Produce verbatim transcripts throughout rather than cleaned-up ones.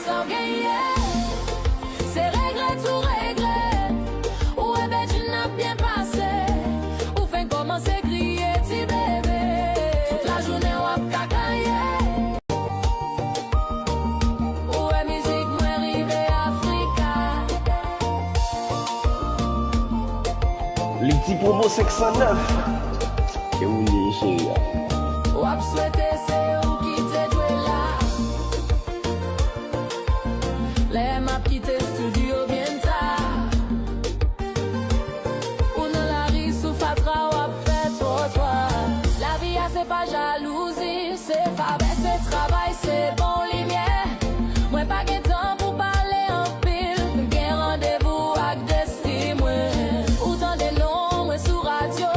Sa w genyen, se regrèt ou regrèt. Ou wè Bedjine ap byen pase. Ou fenk kòmanse kriye ti bebe. Tout lajounen w ap kakaye. Ou wè mizik mwen rive Afrika. Lil T Promo senk san nèf. E ou li, cheri a. W ap swete se ou ki te dwe la. Lè m ap kite estidyo byen ta. Ou nan lari sou fatra, w ap fè twòtwa. Lavi a se pa jalouzi, se favè, se travay, se bon limyè. Mwen pa gen tan pou pale anpil, m gen randevou ak desti mwen. Ou tande non mwen sou radyo,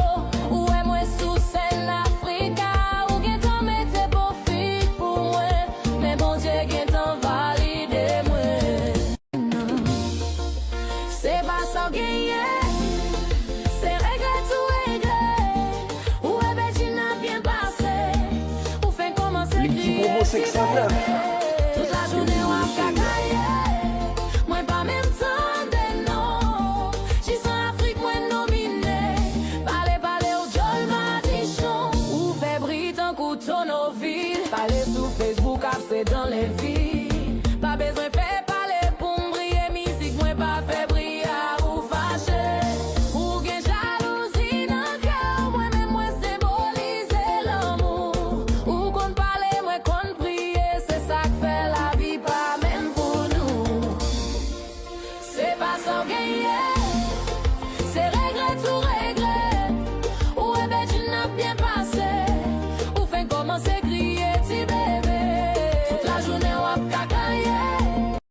ou wè mwen sou sèn Afrika. Ou gentan mete po fit pou mwen, men Bondye gentan valide mwen. Se pa sa w genyen, se regrèt ou regrèt. Ou wè Bedjine ap byen pase. Ou fenk kòmanse kriye ti bebe. Tout lajounen w ap kakaye. Mwen pa menm tande non. Jis an Afrik mwen nomine. Pale, pale, w djòl madichon. Ou fè bri tankou tonovi. Pale sou Facebook ap se dan levi.